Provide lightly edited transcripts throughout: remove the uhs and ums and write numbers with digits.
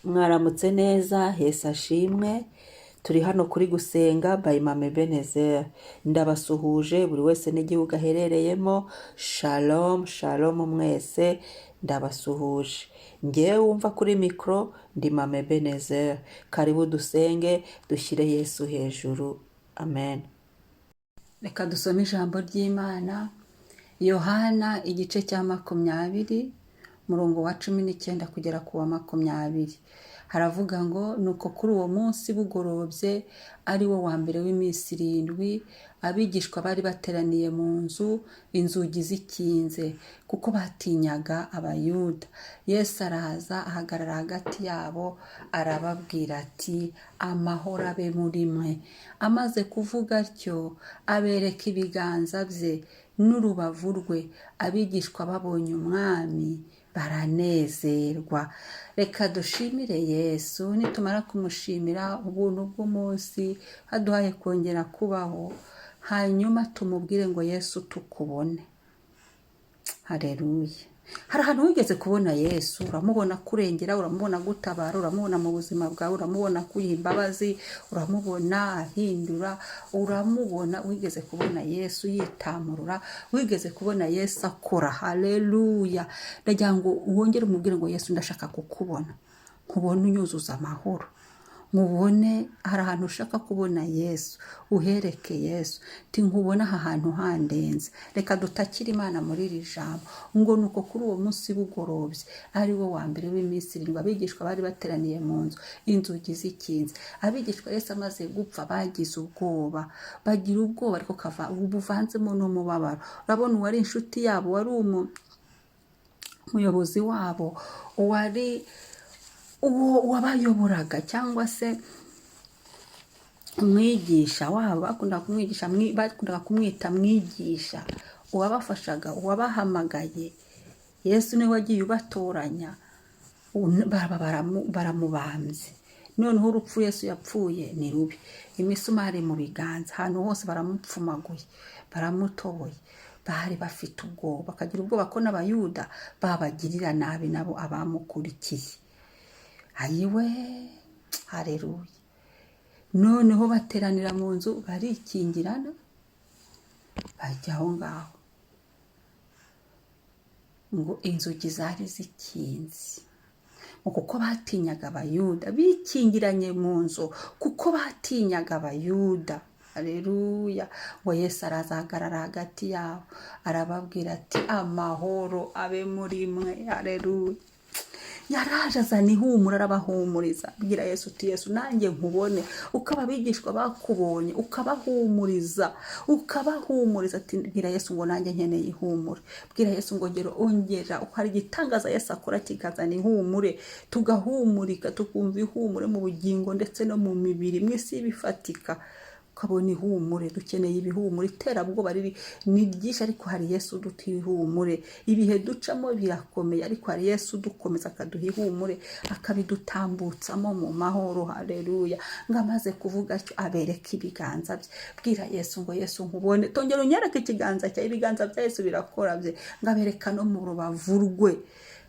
Mwaramutse neza, Yesu ashimwe. Turi hano kuri Gusenga by Mama Ebenezer. Ndabasuhuje buri wese n'igihugu aherereyemo. Shalom, shalom mwese, ndabasuhuje. Ngewe wumva kuri mikoro ndi Mama Ebenezer. Karibu dusenge, dushyire Yesu hejuru. Amen. Reka dusome ijambo ry'Imana. Yohana igice cya 20, umurongo wa 19 kugera ku wa 20. Haravuga ngo: "Nuko kuri uwo munsi bugorobye, ari wo wa mbere w'iminsi 7, abigishwa bari bateraniye mu nzu, inzugi zikinze, kuko batinyaga Abayuda. Yesu araza ahagarara hagati yabo, arababwira ati: 'Amahoro abe muri mwe.' Amaze kuvuga atyo, abereka ibiganza bye n'urubavu rwe. Abigishwa babonye Umwami baranezerwa." Reka dushimire Yesu. Nitumara kumushimira ubuntu bw'umunsi aduhaye kongera kubaho, hanyuma tumubwire ngo: "Yesu, tukubone." Hareruya! Hari ahantu wigeze kubona Yesu, uramubona kurengera, uramubona gutabara, uramubona mu buzima bwawe, uramubona kuyiha imbabazi, uramubona ahindura, uramubona. Wigeze kubona Yesu yitamurura, wigeze kubona Yesu akora. Haleluya! Ndagira ngo wongere umubwire ngo: "Yesu, ndashaka kukubona, nkubone unyuzuza amahoro, nkubone." Hari ahantu ushaka kubona Yesu, uhereke Yesu ti: "Nkubone aha hantu handenze." Reka dutakire Imana muri iri jambo ngo: "Nuko kuri uwo munsi bugorobye, ari wo wa mbere w'iminsi 7, abigishwa bari bateraniye mu nzu, inzugi zikinze." Abigishwa Yesu amaze gupfa bagize ubwoba, bagira ubwoba ariko kava buvanzemo n'umubabaro. Urabona uwari inshuti yabo, wari umuyobozi wabo, uwari uwo wabayoboraga cyangwa se umwigisha wabo, bakundaga kumwigisha, bakundaga kumwita mwigisha, uwabafashaga, uwabahamagaye. Yesu niwe wagiye ubatoranya, baramubambye. Noneho urupfu Yesu yapfuye ni rubi, imisumari mu biganza, ahantu hose baramupfumaguye, baramutoboye. Bari bafite ubwoba, bakagira ubwoba ko n'Abayuda babagirira nabi nabo abamukurikiye. Ayiwe, hareruya! Noneho bateranira mu nzu, barikingirana, bajya aho ngaho ngo inzugi zari zikinze, ngo kuko batinyaga Abayuda. Bikingiranye mu nzu kuko batinyaga Abayuda. Hareruya! Ngo Yesu araza ahagarara hagati yabo, arababwira ati: "Amahoro abe muri mwe." Hareruya! Yaraje azana ihumura, arabahumuriza. Bwira Yesu uti: "Yesu, nanjye nkubone uko abigishwa bakubonye, ukabahumuriza, ukabahumuriza." Ati: "Bwira Yesu ngo nanjye nkeneye ihumure." Bwira Yesu ngo: "Ngero ongera." Hari igitangaza Yesu akora kikazana ihumure, tugahumurika, tukumva ihumure mu bugingo ndetse no mu mibiri, mu isi bifatika ukabona ihumure. Dukeneye ibihumure. Iterabwoba riri ni ryinshi, ariko hari Yesu uduha ihumure. Ibihe ducamo birakomeye, ariko hari Yesu udukomeza, akaduha ihumure, akabidutambutsamo mu mahoro. Hareruya! Ngo amaze kuvuga atyo, abereka ibiganza bye. Bwira Yesu ngo: "Yesu, nkubone, tongera unyereke ikiganza cyawe." Ibiganza bya Yesu birakora bye. Ngo abereka no mu rubavu rwe.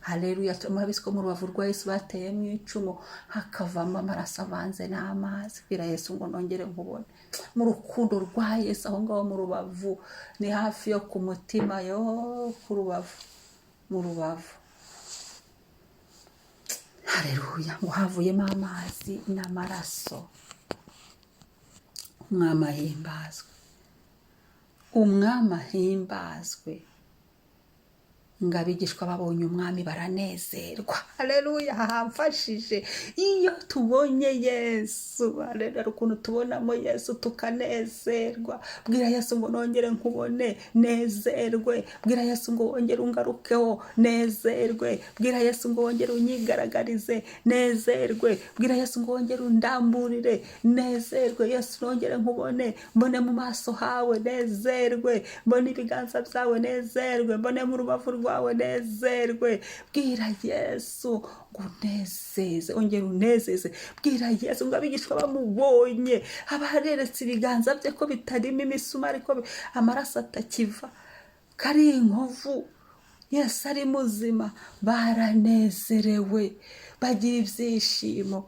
Haleluya! Murabizi ko mu rubavu rwa Yesu bateyemo icumu, hakavamo amaraso avanze n'amazi. Bwira Yesu ngo: "Nongere nkubone mu rukundo rwa Yesu." Aho ngaho mu rubavu ni hafi yo ku mutima, yo ku rubavu, mu rubavu. Haleluya! Ngo havuyemo amazi n'amaraso. Umwami ahimbazwe, Umwami ahimbazwe! Ngo abigishwa babonye Umwami baranezerwa. Haleluya! Hamfashije iyo tubonye Yesu. Haleluya! Hari ukuntu tubonamo Yesu tukanezerwa. Bwira Yesu ngo: "Nongere nkubone, nezerwe." Bwira Yesu ngo: "Wongere ungarukeho, nezerwe." Bwira Yesu ngo: "Wongere unyigaragarize, nezerwe." Bwira Yesu ngo: "Wongere undamburire, nezerwe." Yesu, nongere nkubone, mbone mu maso hawe, nezerwe, mbone ibiganza byawe, nezerwe, mbone mu rubavu rwawe, nezerwe. Bwira Yesu ngo: "Unezeze, ongera unezeze." Bwira Yesu ngo abigishwa bamubonye, abareretse ibiganza bye ko bitarimo imisumari, ko amaraso atakiva, kari inkovu. Yesu ari muzima, baranezerewe, bagira ibyishimo.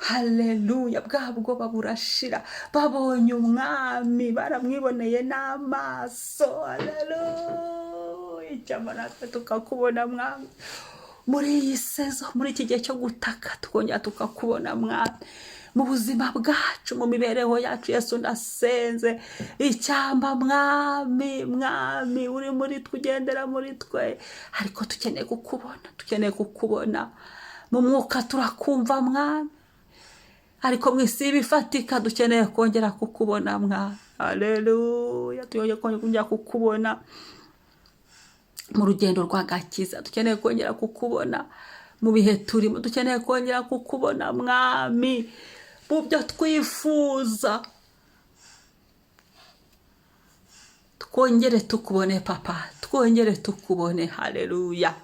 Haleluya! Bwa bwoba burashira, babonye umwami, baramwiboneye n'amaso. Haleluya! Icyampa natwe tukakubona, mwami, muri iyi saison, muri iki gihe cyo gutaka, tukongera tukakubona, mwami, mu buzima bwacu, mu mibereho yacu. Yesu, ndasenze, icyampa, mwami, mwami uri muri twe, ugendera muri twe, ariko dukeneye kukubona, dukeneye kukubona mu mwuka. Turakumva, mwami, ariko mu isi y'ibifatika dukeneye kongera kukubona, mwami. Haleluya! Tukeneye kongera kukubona mu rugendo rw'agakiza, dukeneye kongera kukubona mu bihe turimo, dukeneye kongera kukubona, mwami, mu byo twifuza. Twongere tukubone, papa, twongere tukubone. Haleluya!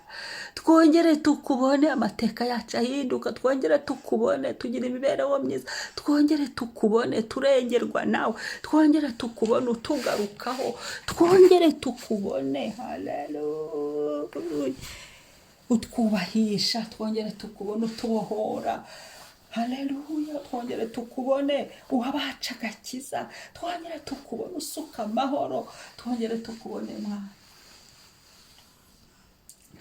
Twongere tukubone amateka yacu ahinduka, twongere tukubone tugira imibereho myiza, twongere tukubone turengerwa nawe, twongere tukubone utugarukaho, twongere tukubone, haleluya, utwubahisha, twongere tukubone utubohora. Haleluya! Twongere tukubone uhabaca agakiza, twongere tukubone usuka amahoro, twongere tukubone, mwana,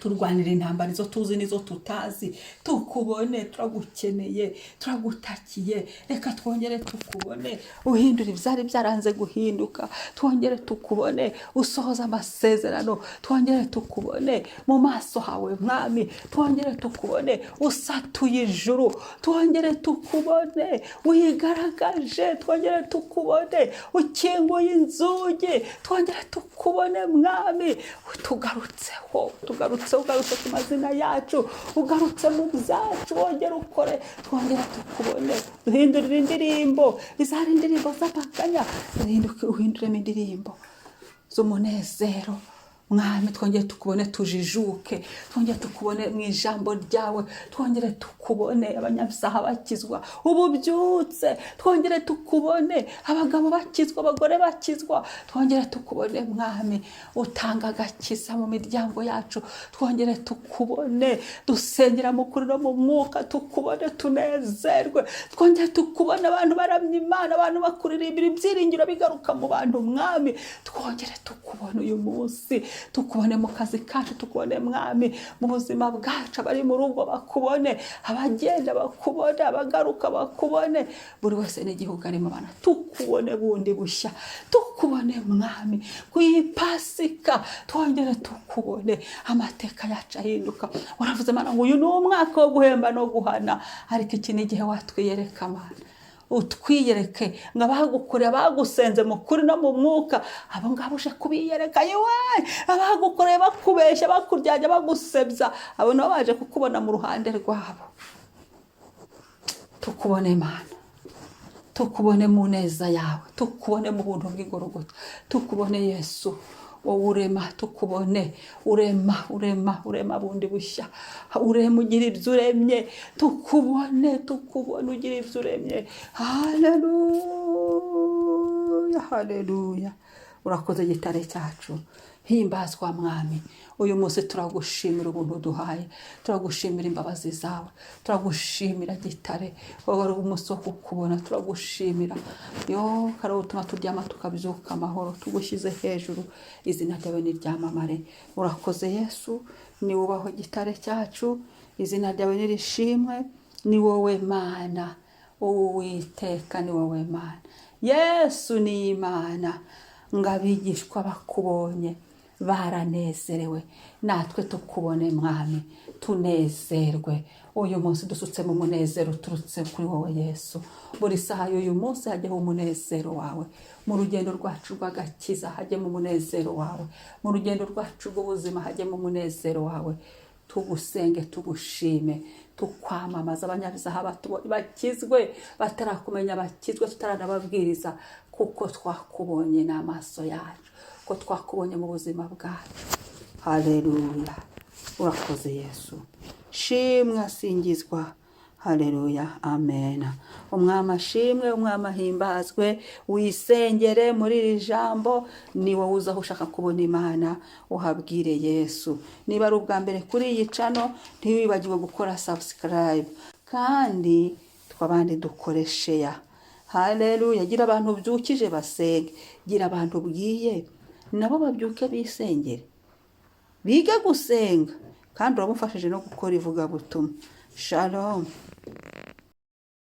turwanira intambara izo tuzi n'izo tutazi. Tukubone, turagukeneye, turagutakiye. Reka twongere tukubone uhindura ibyari byaranze guhinduka, twongere tukubone usohoza amasezerano, twongere tukubone mu maso hawe, mwami, twongere tukubone usatuye ijuru, twongere tukubone wigaragaje, twongere tukubone ukinguye inzugi, twongere tukubone, mwami, utugarutseho, utugarutse, ugarutse ku mazina yacu, ugarutse mu byacu. Wongere ukore, twongere tukubone duhindurire indirimbo izari indirimbo z'amaganya, uhinduremo indirimbo z'umunezero, mwami. Twongere tukubone tujijuke, twongere tukubone mu ijambo ryawe, twongere tukubone abanyabyaha bakizwa, ububyutse, twongere tukubone abagabo bakizwa, abagore bakizwa, twongere tukubone, mwami, utanga agakiza mu miryango yacu, twongere tukubone dusengera mu kuri no mu mwuka, tukubone tunezerwe, twongere tukubone abantu baramya Imana, abantu bakuririmbira, ibyiringiro bigaruka mu bantu, mwami. Twongere tukubone uyu munsi, tukubone mu kazi kacu, tukubone, mwami, mu buzima bwacu, abari mu rugo bakubone, abagenda bakubone, abagaruka bakubone, buri wese n'igihugu arimo bana tukubone bundi bushya, tukubone, mwami, ku iyi Pasika twongere tukubone amateka yacu ahinduka. Waravuze, Mana, ngo uyu ni umwaka wo guhemba no guhana, ariko iki ni igihe watwiyereka, Mana, utwiyereke ngo abagukoreye, abagusenze mu kuri no mu mwuka, abo ngabo uje kubiyereka. Yewe, abagukoreye bakubeshya, bakuryanya, bagusebya, abo nabo baje kukubona mu ruhande rwabo. Tukubone, Mana, tukubone mu neza yawe, tukubone mu buntu bw'igorogota, tukubone, Yesu, wowe urema, tukubone urema, urema, urema bundi bushya, urema ugira ibyo uremye. Tukubone, tukubone ugira ibyo uremye. Haleluya, haleluya! Urakoze, gitare cyacu. Himbazwa, mwami. Uyu munsi turagushimira ubuntu duhaye, turagushimira imbabazi zawe, turagushimira, gitare, wowe wari umunsi wo kukubona. Turagushimira yo kare utuma turyama tukabyuka amahoro. Tugushyize hejuru, izina ryawe niryamamare. Urakoze, Yesu, ni wubahwe, gitare cyacu, izina ryawe nirishimwe. Ni wowe Mana, Uwiteka, ni wowe Mana. Yesu ni Imana. Ngo abigishwa bakubonye baranezerewe, natwe tukubone, mwami, tunezerwe. Uyu munsi dusutsemo umunezero uturutse kuri wowe, Yesu. Buri saha y'uyu munsi hajyeho umunezero wawe mu rugendo rwacu rw'agakiza, hajyemo umunezero wawe mu rugendo rwacu rw'ubuzima, hajyemo umunezero wawe. Tugusenge, tugushime, tukwamamaza. Abanyabyaha batubonye bakizwe, batarakumenya bakizwe, tutaranababwiriza, kuko twakubonye n'amaso yacu, ko twakubonye mu buzima bwacu. Haleluya! Urakoze, Yesu. Shimwa, singizwa. Haleluya, amen. Umwami ashimwe, Umwami ahimbazwe. Wisengere muri iri jambo. Ni wowe uzi aho ushaka kubona Imana, uhabwire Yesu. Niba ari ubwa mbere kuri iyi channel, ntiwibagirwe gukora subscribe, kandi twabandi dukore share. Haleluya. Gira abantu ubyukije basenge, gira abantu ubwiye nabo babyuke bisengere, bige gusenga, kandi uraba umfashije no gukora ivugabutumwa. Shalom.